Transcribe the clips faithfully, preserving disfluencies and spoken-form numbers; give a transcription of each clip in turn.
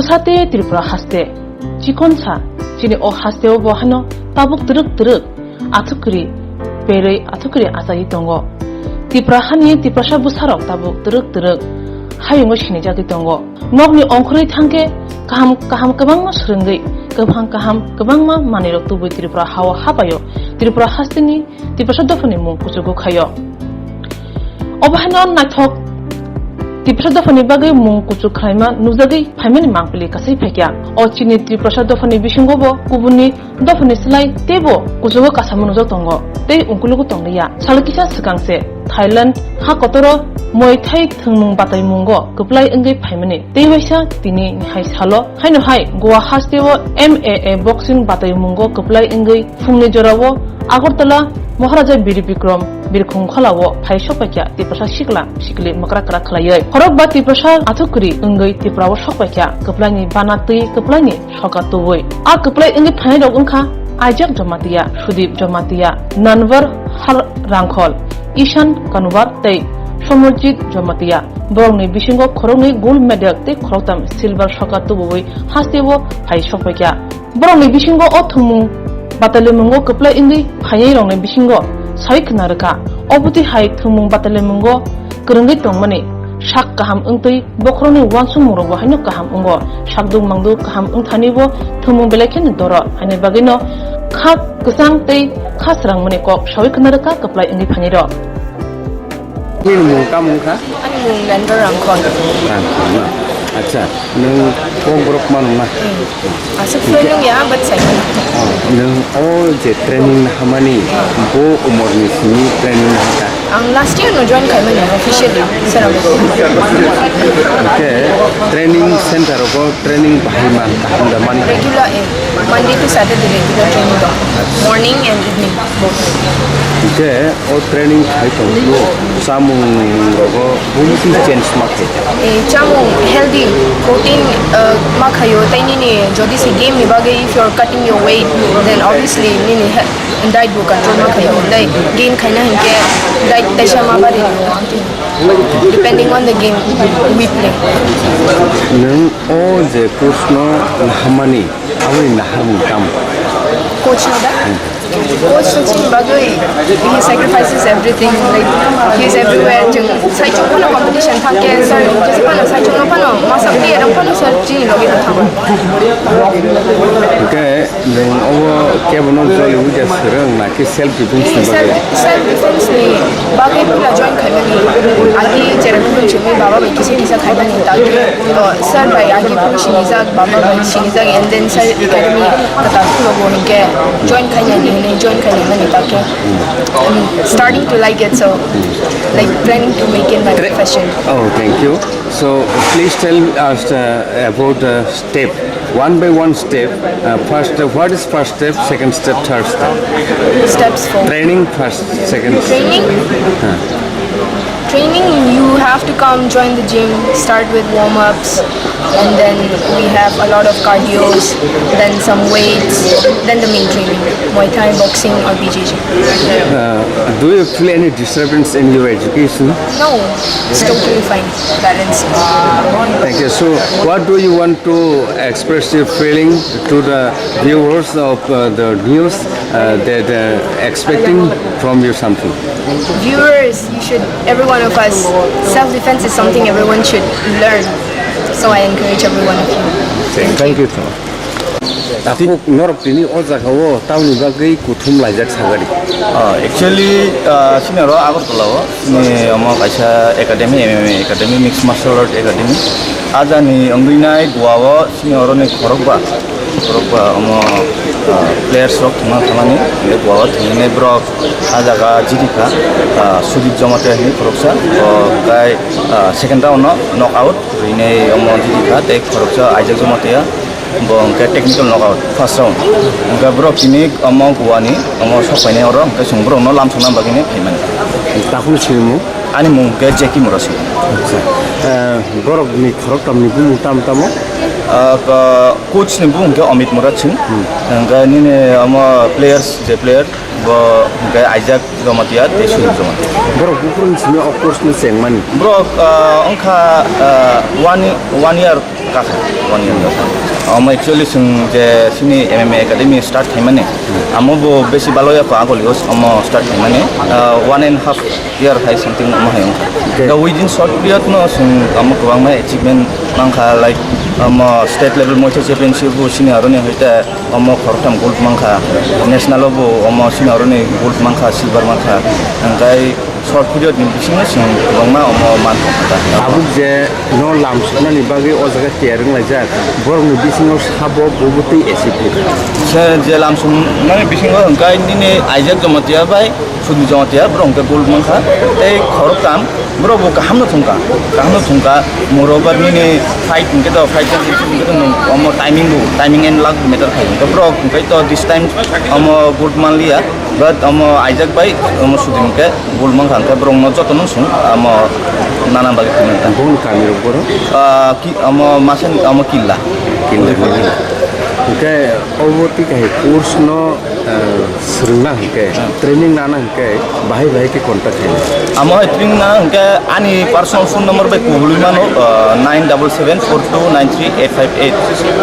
Bwsa tei Tripura haste, chikon sa, chini o haste o bo hano tabuk twrwk twrwk athukri berwi athukri achai tongo. Tripura hani Tiprasa bwsarok tabuk twrwk twrwk hayungo sinijagwi tongo. Nokni ongkhorwi thangkhe kaham kaham kwbangma swrwngwi, kwbang kaham kwbangma manwirok tubui Tripura hao habaio Tripura hasteni Tiprasa dophani mung kuchugo khaio. Obo haino naithok Tiprasa dophani bagwi mung kuchuk khlaima nukjagwi phaimani mangpili kasai phaikya. O chini Tiprasa dophani bisingo bo kubunni dophani slai teibo kuchugo kasamo nukjak tongo tei ungkulugo tongliya. Sal kisa swkang se Thailand ha kotoro Muay Thai thwngmung bataimungo kwplai wngwi phaimani tei waisa tini hai salo haino hai Goa hasteo M A A boxing bataimungo kwplai wngwi phungni jorao Agartala Maharaja Bir Bikram Birkhung kholao phai sokpaikha Tiprasa sikla sikli mwkra kra khlaiwi. Khorokba Tiprasa athukri wngwi Tripurao sokpaikha kwplaini bana twi kwplaini soka tubui. A kwplai wngwi phainairok wngkha Isaac Jamatia, Sudip Jamatia, Nanwar Har Rangkhol, Ishan Kanwar tei Somorjit Jamatia. Borokni bisingo khoroknwi gold medal tei khoroktham silver soka tubuwi hasteo phai sokpaikha. Borokni bisingo o thwngmung batalimungo kwplai wngwi phainairokni bisingo sai khna rwkha. Obotwi hai thwngmung batalimungo kwrwngwi tongmani sak kaham wngtwi bokhorokni uansukmungrokbo haino kaham wngo. Sakduk mangduk kaham wngthanibo thwngmung belai kheno doro. Haini bagwino kha kwchang tei kha srangmani kok saui khna rwkha kwplai wngwi phainairok. Nini mung tamo wngkha? Ani mung Lendor Rangkhol. Rangkhol na? Acha, nwng Kokborok mano na? Hmm. Aswk feel nung ya, but sai mano. Oh, nwng o je training nahamani, bo umor ni simi training nahaka? Ang last year no join khaimani officially, sir. Hwnkhe training center rogo training bahai man kaham da mani? Regular, eh, Monday to Saturday regular training dong. Morning and evening both. Hwnkhe o training khai tongo, chamung rogo bumtwi change ma khe? Eh, chamung healthy, protein, uh, ma khaio, tei nini jodi se game ni bagwi if you are cutting your weight, then obviously nini he-, diet bo control ma khaio, tei gain khaina hinkhe diet teisa ma bari rio, depending on the game we play. Nwng o je coach no nahamani, aboni nahamung tamo? Coach no da? Hmm. Coach to chini bagwi, he sacrifices everything, like, he is everywhere. Chwng saichung phano competition thangkhe, sir, jesa phano saichung no phano, masa player rok phano, sir, chini logi no thango. Hwnkhe, nwng obo kebono joli uja swrwng na khe self defense ni bagwi? Self, self defense ni bagwi pura join khaimani, agi cherem phano chini baba bai kisa kisa khaimani, ta khe, to, sir bai agi phano sinijak, baba bai sinijak, and then sir academy kata phano bo hinkhe join khainani hinwi join khainani mani ta khe. I'm starting to like it, so, like, planning to make it my Tra- profession. Oh, thank you. So, please tell us, uh, about the step, one by one step. Uh, first, uh, what is first step, second step, third step? Steps for training first, second. Training? Huh. Training, you have to come join the gym, start with warm-ups, and then we have a lot of cardios, then some weights, then the main training, Muay Thai, boxing or B J J. Uh, do you feel any disturbance in your education? No, it's totally fine. Balance. Thank you. So, what do you want to express your feeling to the viewers of, uh, the news, uh, that, uh, expecting from you something? Viewers, you should, every one of us, self-defense is something everyone should learn. So I encourage every one of you. Thank you so much. Takhuk norok tini o jaga o tamni bagwi kuthum laijak sagadi? Ah, actually, ah, chini oro Agartala o, chini omo kaisa academy, M M A academy, Mixed Martial Art Academy. Ajani wngwi nai Goa o chini oro ni khorokba, khorokba omo, ah, players rok thangna thangmani, Goa o thangwi nai borok. Ah jaga jiti kha, ah, Sudip Jamatia hinwi khoroksa, o kai, ah, second round no knock out rinai omo jiti kha, tei khoroksa Isaac Jamatia, bo hwnkhe technical knock out first round. Hwnkhe borok tini omo Goa ni omo sok painai oro, hwnkhe chwng borok no lamsokna bagwi ni phaimani. Takhuk ni simi mung? Ani mung hwnkhe Jackie Murasing. Acha. Eh, borok ni khoroktham ni bumung tam tamo? Ah, ka-, coach ni bumung hwnkhe Amit Murasing. Hmm. Hwnkhe nini omo players, je player, Bo hwnkhe Isaac Jamatia tei Sudip Jamatia. Borok buphuruni simi o course no chengmani? Borok, ah, wngkha, ah, one, one year Kakha, one year kakha. Omo actually chwng je chini M M A Academy start khaimani, amo bo besi baloya kho agoli o omo start khaimani, ah, one and half year hai something omo hai wngkha. Okay. Da within short period no chwng omo kwbangma achievement mankha, like, omo state level Muay Thai championship bo chini aroni hoite omo khoroktham gold mankha, national o bo omo chini aroni gold mankha, silver mankha, hwnkhai short period ni bisingo chwng kwbangma omo man tongkha. Tabuk je no lam suknani bagwi o jaga tiyar wnglaijak, borokni bisingo sabo bo bo tei achieve khe. Se je lam suknani bisingo hwnkhai nini Isaac Jamatia bai Sudni Jamatia borok hwnkhe gold mankha, tei khoroktham borok bo kaham no thungkha, kaham no thungkha, moreover nini fight hwnkhe to fight hwnkhe to nwng omo timing bo, timing and luck matter khai, hwnkhe borok hwnkhe to this time omo gold manliya, but omo Isaac bai omo Sudni hwnkhe gold mankha, hwnkhe borokno jotono chwng amo nana bagwi tongwi tong. Bongni kamirok borok? Ah, ki, amo masani, amo Killa. Killa. Hwnkhe obo twi kahai course no, ah, swrwngna hwnkhe, ah, training nana hwnkhe bahai bahai khe contact khaina? Amo hai training nana hwnkhe ani personal phone number bai kubulwi mano, ah, nine double seven four two nine three eight five eight.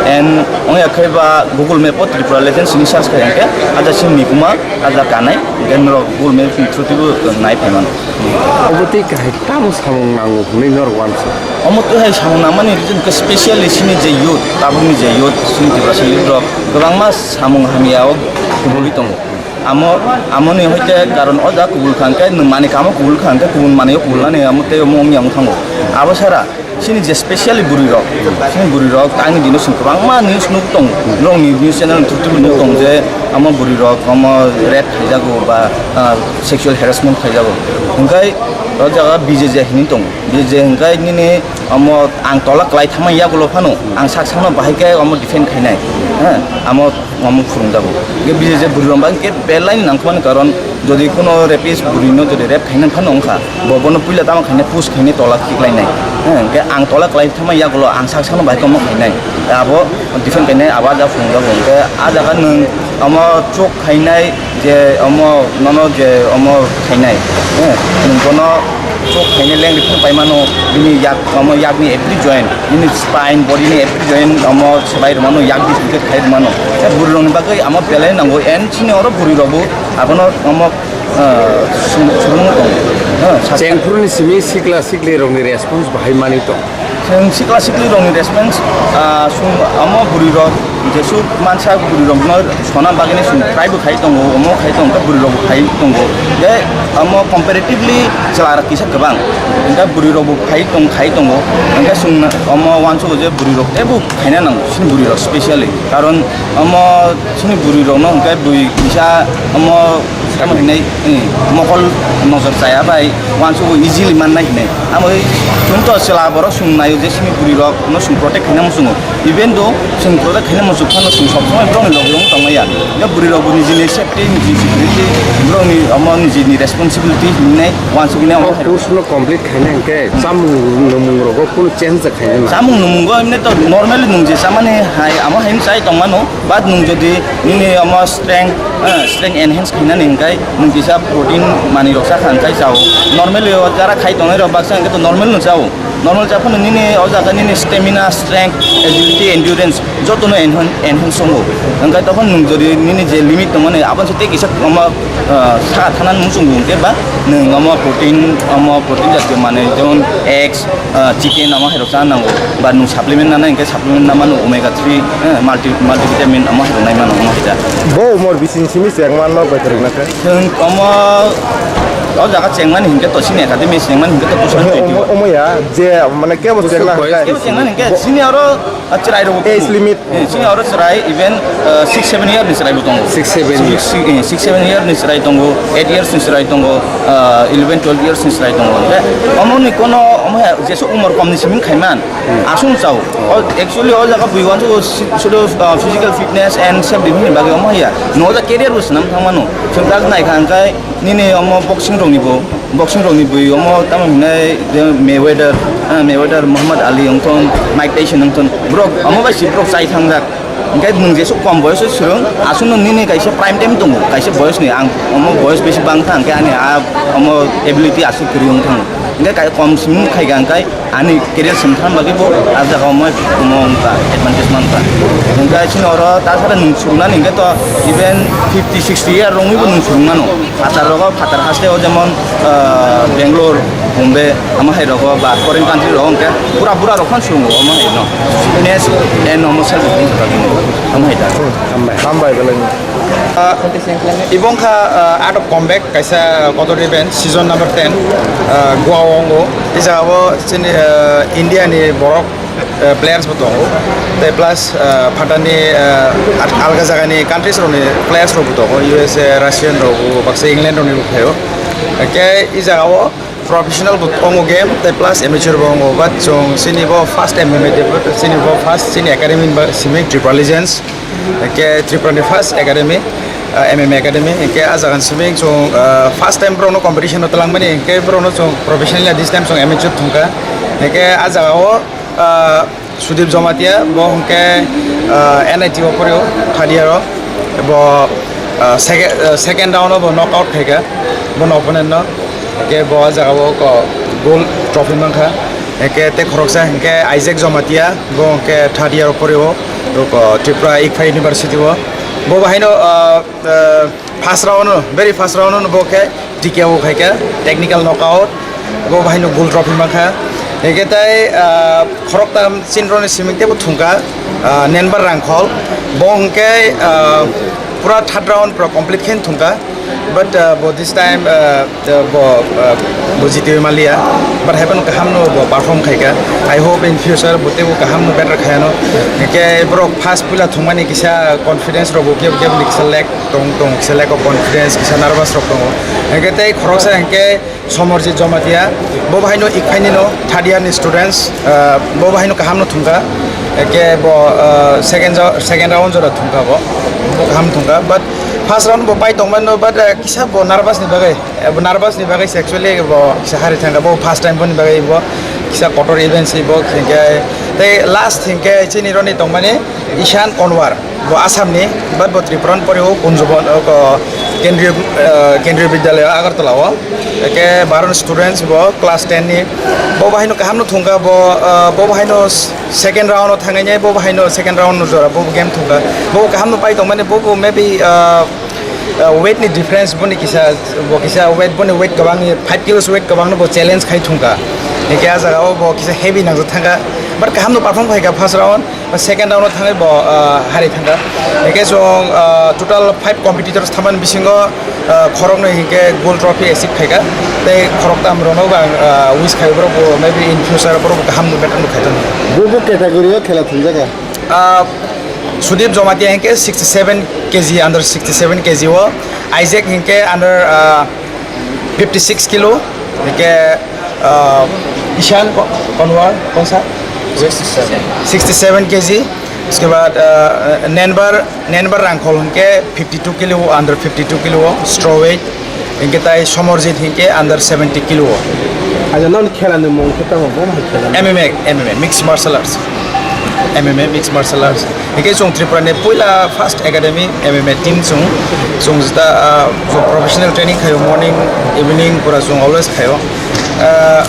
And ongya khe ba Google Map o Tripura Legends hwnwi search khai hwnkhe, aja simi kuma, aja kanai, hwnkhe norok Google Map ni through twibo nai phai mano. Obo tei kahai tamo samung nango hwnwi norok uansuk? Omo twi hai samung nangmani reason khe specially chini je youth, tabukni je youth, chini Tiprasa youth rok kwbangma samung hamya o kubulwi tongo. Amo, amoni hoite karon o jaga kubul kha hwnkhe nwng manwi kamo kubul kha hwnkhe kubun manwi o kubulnani amo tei omo wngya wng thango. Abo sara chini je specially bwrwi rok, chini bwrwi rok tangni dino chwng kwbangma news nuk tongo, norokni news channel through twibo nuk tongo je amo bwrwi rok omo rape khaijago ba, ah, sexual harassment khaijago. Hwnkhe o jaga B J J hinwi tongo. B J J hwnkhe nini omo ang tola kwlai thangma yagulo phano ang sak sakno bahai khe omo defend khainai. Ha, amo, omo phwrwngjago. Hwnkhe B J J bwrwi rok hwnkhe belai nangkukmani karon jodi kuno rapist bwrwino jodi rape khaina phano wngkha, bo bono puila tamo khainai push khainai tola khiklainai. Ha, hwnkhe ang tola kwlai thangma yagulo ang sak sakno bahai khe omo khainai. Abo defend khainai abo ah jaga phwrwngjago. Hwnkhe ah jaga nwng omo chuk khainai je omo nono je omo khainai, eh, nwng bono chuk khainai lengri phano pai mano, bini yak, omo yakni every joint, bini spine, body ni every joint omo swbai rwmano, yak dislocate khai rwmano. Eh, bwrwi rokni bagwi amo belai nango, and chini oro bwrwi rokbo abono omo, eh, sum-, sumung tongo. Eh, sa- Chengphuruni simi sikla sikli rokni response bahai manwi tong. Chwng sikla sikli rokni response, ah, chwng omo bwrwi rok jesuk mansa bwrwi rokno sona bagwino chwng try bo khai tongo, omo khai tongo, hwnkhe bwrwi rokbo khai tongo. Hwnkhe omo comparatively chwla rok kisa kwbang, hwnkhe bwrwi rokbo khai tong, khai tongo. Hwnkhe chwng omo uansugo je bwrwi rok teibo khaina nango, chini bwrwi rok specially. Karon omo chini bwrwi rokno hwnkhe bwrwi kisa omo Tamo hinai, eh, mokol nojor chaya bai uansugo easily mannai hinai. Amo chwng to chwla borok chwng naio je chini bwrwi rok no chwng protect khaina muchungo. Even though chwng protect khaina muchung phano chwng sob somoi borokni loge wng tongmaya. Hwnkhe bwrwi rok bo nijini safety, niji security, borokni omo nijini responsibility hinai uansugwi nai. O course no complete khaina hwnkhe chamung nwngmung rogo kunu change khaina nang. Chamung nwngmungo emne to normally nwng je chamani hai amo hai chai tongmano. But nwng jodi nini omo strength, eh, strength enhance khainani hwnkhe nwng kisa protein manwi rok chakha hwnkhe chao. Normally o jara khai tongnai rok baksa hwnkhe to normal no chao. Normal cha phano nini o jaga nini stamina, strength, agility, endurance joto no enhan-, enhance tongo. Hwnkhe tokon nwng jodi nini je limit tongmani aboni se tei kisa omo, eh, saka thanani muchungo hwnkhe ba nwng omo protein, omo protein jatiyo manwi jemon eggs, ah, chicken amo hai rok cha nango, ba nwng supplement nanai hwnkhe supplement na mano omega three, eh, multi, multivitamin amo hai rok nai mano omo hai da. Bo umor bising simi cheng manma bai kwrwng na khe? Chwng omo o jaga chengmani hinkhe to chini academy chengmani hinkhe to two thousand twenty-one. Omo, omo ya je mane kebo chengna hinkhe? Kebo chengmani hinkhe chini oro, ah, chwrai rok age limit. Eh, chini oro chwrai even, eh, six seven year ni chwrai bo tongo. Six seven year. Six, eh, six seven year ni chwrai tongo, eight years ni chwrai tongo, eh, eleven twelve years ni chwrai tongo. Hwnkhe omo ni kono omo hai jesuk umor kom ni simi khai man. Hmm. Aswk chao. Oh. O, actually o jaga bui uansuk o si-, sudu, eh, physical fitness and self defense ni bagwi omo haya. No da career bo swnam thang mano. Chwng tak nai kha hwnkhe nini omo boxing rok ni bo Boxing rokni bui omo tamo hinai je Mayweather, ah, Mayweather, Muhammad Ali wngthon, Mike Tyson wngthon, borok omo bai si borok chai thangjak. Hwnkhe nwng jesuk kom boyos o swrwng, aswkno nini kaisa prime time tongo, kaisa boyosni ang omo boyos bisi bang thang khe ani a omo ability aswk kwrwi wng thango. Hingke kai kom simi khai ka hingke ani career simi thang bagwi bo a jaga o mo mo wngkha advantage mankha. Hingke chini oro ta sara nung chuknani hingke to even fifty sixty year rongwi bo nung chukmano. Phatar rogo phatar haste o jemon ah, Bangalore, Bombay, amo hai rogo ba foreign country rogo hingke pura pura rok phan chungo omo hai no. Fitness and normal self defense bagwi omo hai da. Hambai belai. Ah, ibong kha ah, out of combat kaisa kotor event season number ten ah, Goa o wngo. I jaga o chini ah, India ni borok ah, players bo tongo. Tei plus ah, phatani ah, alga jaga ni countries rok ni players rok bo tongo. U S A, Russian rok bo baksa England rok ni bo phaio. Hingke i jaga o professional bo tongo game tei plus amateur bo wngo, but chwng chini bo first M M A debut, chini bo first chini academy ba simi Tripura Legends, hingke Tripura ni first academy, ah, M M A academy, hingke a jaga ni simi chwng ah, first time borok no competition o twlang mani, hingke borok no chwng professional ya this time chwng amateur thungkha, hingke a jaga o ah, Sudip Jamatia, bo hwnkhe ah, N I T o porio, third year o. Bo ah, sec- ah, second round o bo knock out khaikha, bo opponent no. Hwnkhe bo ah jaga o ko gold trophy mankha. Hwnkhe tei khoroksa hwnkhe Isaac Jamatia, bo hwnkhe third year o porio, bo ko Tripura Ikpha University o. Bo bahaino ah, ah, first round o, very first round o bo khe T K O khaikha, technical knockout. Bo bahaino gold trophy mankha. Hingke tai ah, khoroktham chini roni siming tebo thungkha ah, Nenbar Rangkhol. Bo hingke ah, pura third round pura complete khe thungkha. But ah, bo this time ah, bo ah, bo jitiwi maliya. But haiphano kaham no bo perform khaikha. I hope in future bo tebo kaham no better khayano. Hingke borok first puila thungmani kisa confidence rok bo kebo kebo ni kisa lack tong tong, kisa lack of confidence, kisa nervous rok tongo. Hingke tei khoroksa hingke Somorjit Jamatia, bo bahaino Ikphaini no third year ni students, ah, bo bahaino kaham no thungkha, eke bo ah, second jo- second round jora thungkha bo, bo kaham thungkha, but first round bo pai tongmani no, but ah, kisa bo nervous ni bagwi, eh, bo nervous ni bagwi se actually bo kisa hari thangkha, bo first time boni bagwi bo kisa kotor event si bo hingke tei last hingke chini roni tongmani Ishan Konwar. Bo Assam ni, but bo Tripura ni pore o Kunjubon, o ko Kendriya, eh, Kendriya Vidyalaya Agartala o. Eke baron students bo class ten ni. Bo bahaino kaham no thungkha, bo, eh, bo bahaino s- second round o thangai nai, bo bahaino second round no jora, bo game thungkha. Bo kaham no pai tong mani, bo, bo maybe, eh, eh, weight ni difference boni kisa, bo kisa weight, boni weight kwbang ni five kilos weight kwbang no bo challenge khai thungkha. Eke a jaga o bo kisa heavy nangjak thangkha. But kaham no perform khaikha first round. Second round o thangwi bo ah, hari thangkha. Hingke chwng ah, total five competitors thamani bisingo ah, khoroknwi hingke gold trophy achieve khaikha. Tei khoroktam rokno bo ang ah, wish khai borok bo maybe in future borok bo kaham no better no khaithokno. Bo bo category o khela thumjaka? Ah, Sudip Jamatia hingke sixty seven K G, under sixty seven K G o, Isaac hingke under ah, fifty six kilo, hingke ah, Ishan ko- Konwar, konsa? Sixty seven. Sixty seven K G. Uske baad ah, Nenbar, Nenbar Rangkhol hingke fifty two kilo, under fifty two kilo, straw weight. Hingke tai Somorjit hingke under seventy kilo. Aja non khela ni mung khe tamo, bo hai khela ni? M M A, M M A, mixed martial arts. M M A, mixed martial arts. Hingke chwng Tripura ni puila first academy M M A team chwng, chwng jeta, ah, chwng professional training khaio, morning, evening pura chwng always khaio. Ah,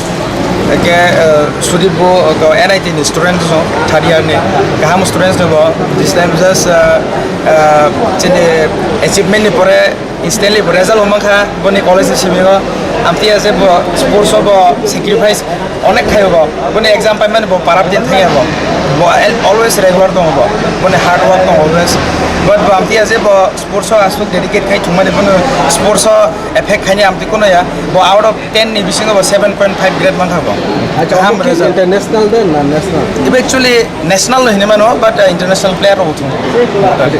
hingke, ah, Sudip bo, ah, N I T ni student chwng, third year ni, kaham student chwng bo, this time just, ah, ah, chini achievement ni pore, instantly bo result bo mankha, boni college ni simi o. Amtwi ase bo sports o bo sacrifice onek khaio bo. Boni exam paimani bo parab din thangya bo. Bo al- always regular tongo bo. Boni hard work tongo always. But bo amtwi ase bo sports o aswk dedicate khai thwngmani bono sports o effect khaini amtwi kuno ya. Bo out of ten ni bisingo bo seven point five grade mankha bo. Acha, kaham omo khe result. International de na national? Ibe actually national no hinwi mano, but, uh, international player rok thung.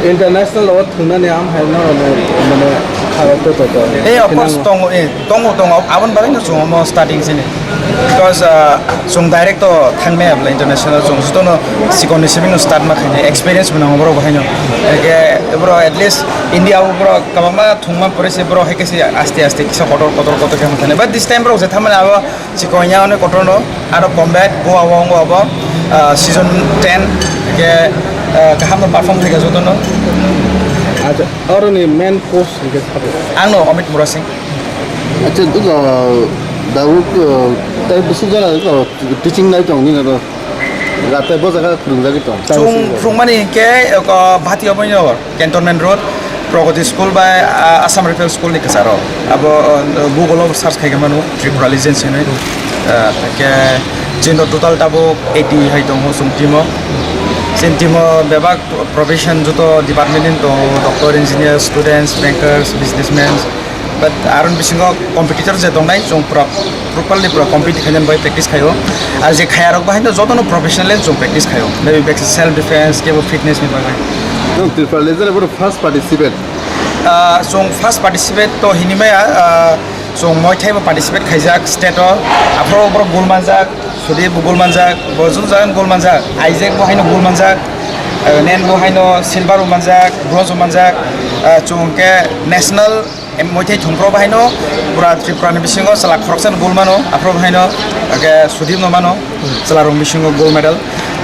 International o thungnani am hai no, no, mane, kharo to, to, to. Eh, of course, tongo, eh, tongo, tongo. Aboni bagwi no chwng omo starting sini. Because, uh, chwng direct to thangmaya bwle international chwng jotono sikon ni simi no start ma khainai, experience bo nango borok bo haino. Eke borok at least India o borok kwbangma thwngma pore se borok hai khe se aste aste kisa kotor kotor kotor khe thangmani. But this time borok je thangmani abo Chikon ya onek kotor no, aro combat, Goa o wngo abo, ah, season ten, hingke, ah, kaham no perform khaika joto no. Acha, oro ni main coach hingke sabo? Ang no Amit Murasing. Acha, duga, Dawud, ah, Tei bisi jora teaching nai tong nini ro. Rate bo jaga phwrwngjagwi tong. Chwng phwrwngmani hinkhe, o, Bhati Abhinayanagar, Cantonment Road, Pragati School bai, ah, Assam Rifle School ni kwcharo. Abo, o, Google o search khai mano, Tripura Legends hinwi. Ah, hinkhe chini total tabuk eighty hai tongo chwng team o. Chini team o bebak profession joto department ni tongo, doctor, engineer, students, bankers, businessmen. But aroni bisingo competitor je tongnai, chwng pura properly pura compete khainani bai practice khaio. Ar je khayarok bahai no jotono professionally chwng practice khaio. Maybe back self defense, kebo fitness ni bagwi. Chwng Tripura Legend abo first participate. Ah, chwng first participate to hinwi maya, ah, chwng Muay Thai bo participate khaijak state o. Aphuru borok gold manjak, Sudip bo gold manjak, bo jun jagan gold manjak, Isaac bo haino gold manjak, ah, Nen bo haino silver bo manjak, bronze bo manjak, ah, chwng ke national Em, Muay Thai thumphro bahaino pura Tripura ni bisingo chwla khoroksa no gold mano, aphro bahaino, ake Sudip no mano, chwla rong bisingo gold medal.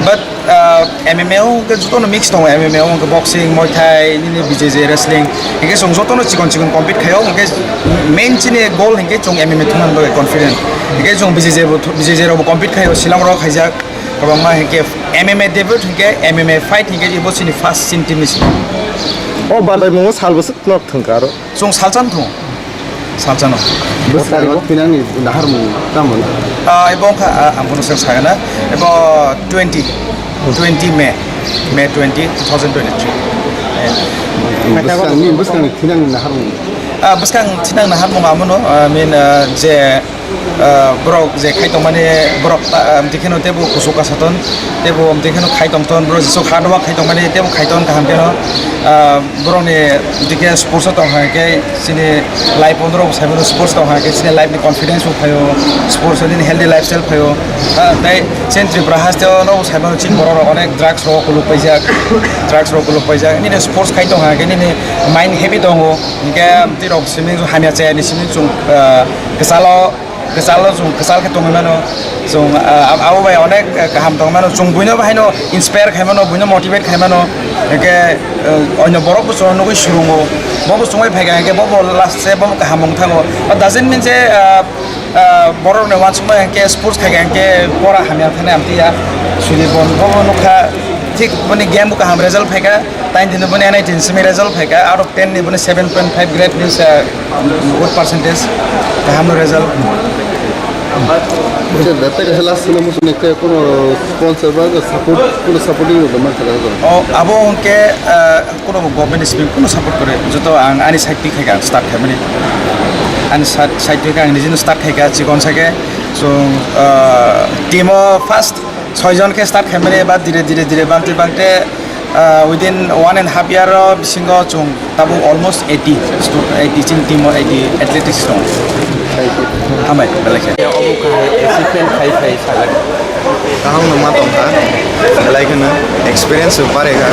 But, ah, M M A o hwnkhe jotono mix tongo, M M A o hwnkhe boxing, Muay Thai, nini B J J wrestling, hwnkhe chwng jotono chikon chikon compete khaio, hwnkhe main chini goal hwnkhe chwng M M A thumna bagwi confident. Hwnkhe chwng B J J bo thu-, B J J rok bo compete khaio, Shillong rok khaijak, kwbangma hwnkhe M M A debut hwnkhe M M A fight hwnkhe ebo chini first chini team ni simi. O badai mungo sal bwswk nok thwngkha aro. Chwng salchan thung. Salchano. Bwskango thinangni naharmung tamo? Ah, ebo wngkha, ah, ang bono swng sagana. Ebo twenty, twenty May, May twenty, two thousand twenty-three. Bwskangni, bwskangni thinangni naharmung? Ah, bwskang thinang naharmung amono, ah, I mean, ah, je, ah, borok je khai tongmani borok ta, ah, amtwi kheno teibo kuchuk kasaton, teibo amtwi kheno khai tongton, borok jesuk hard work khai tongmani teibo khai ton kaham kheno, ah, borokni dike sports o tong hai khe chini life o norok sai mano, sports tong hai khe chini life ni confidence bo phaio, sports o nini healthy lifestyle phaio. Ah, tei chini Tripura haste o norok sai mano chini borok rok onek drugs rok kuluk paijak, drugs rok kuluk paijak, nini sports khai tong hai khe nini mind happy tongo, hinkhe tei rok simi hamya chaya ni simi chwng, ah, kwchalo Kwchalo chwng kwchal khe tongwi mano. Chwng, ah, abo bai onek, ah, kaham tongwi mano. Chwng buino bahaino inspire khai mano, buino motivate khai mano. Hwnkhe, ah, onyo borok bo chwngno nugwi swrwngo. Bo bo chwngwi phaikha hwnkhe bo bo last se bo bo kaham wng thango. But doesn't mean je, ah, ah, borokni uansukma hwnkhe sports khaikha hwnkhe pora hamya thani amtwi ya. Sudi bo bo nukha thik boni game bo kaham result phaikha. Tain tini boni N I T ni simi result phaikha, out of ten ni boni seven point five grade ni sa good percentage, kaham no result. Acha, datta kaisa last sino musu nekta kono sponsor ba support, kono supporting rok man thaka ko. O, abo hwnkhe, ah, kono government ni simi kono support kore, joto ang ani side thik khaikha, ang start khaimani. Ani side, side thik ang nijino start khaikha, chikon sake, so, ah, team o first Soijon khe start khaimani ba dire dire dire bangte bangte, ah, within one and half year o bisingo chwng tabuk almost eighty stu-, eighty chini team o eighty athletics tongo. Hambai, belai khe. Obo kahai achievement khai khai sagan. Kaham no ma tongkha, belai kheno experience bo bare kha.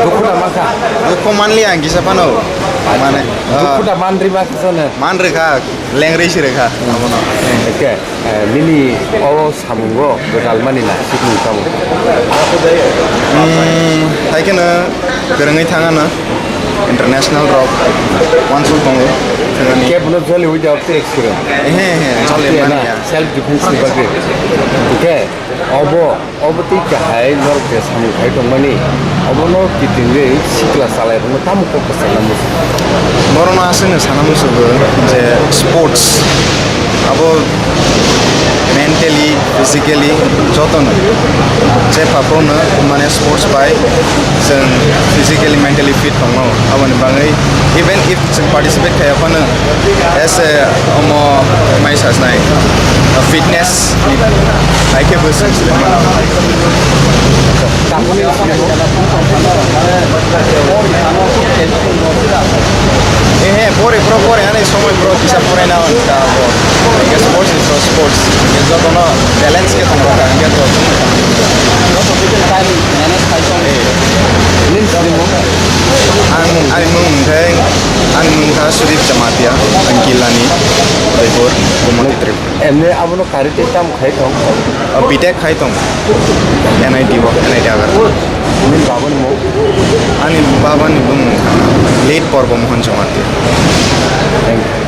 Dukhu da mankha? Dukhu manli ang kisa phano. Mane, dukhu da manri ba kisa no? Manri kha, lengri siri kha, abono. Okay. Eh, nini o samungo gwdalmani na sikmung tamo? Hmm, hai kheno kwrwngwi thangano international rok uansuk tongo thangani. Kebono joli without experience. Ehe, ehe, joli manya. Self defense ni bagwi. Okay, obo, obo tei kahai norok je samung khai tongmani, obono kitingwi sikla chalairokno tamo kok kwchangna muchung? Borokno aswkno sana muchungo je sports abo mentally, physically jotono je phaprokno mane sports bai chwng physically, mentally fit tongo. Aboni bagwi even if chwng participate khaiya phano as a omo mai sajnai fitness ni hai khe bo chwng swlaimanw. Ehe, pore, pore, pore, ani somoi, pore, kisa pore na, ta, bo. Sports is for sports. Jotono balance khe tong rwkha, hwnkhe to. Ang, ani mung hwnkhe, ani mung kha Sudip Jamatia, ang Kilani, Udaipur, Gomati Tripura. Emne abono karwi tei tamo khai tong? O, B Tech khai tong. N I T o, N I T Agartala. Nini babani mung? Ani babani bumung late Porbo Mohan Jamatia. Thank you.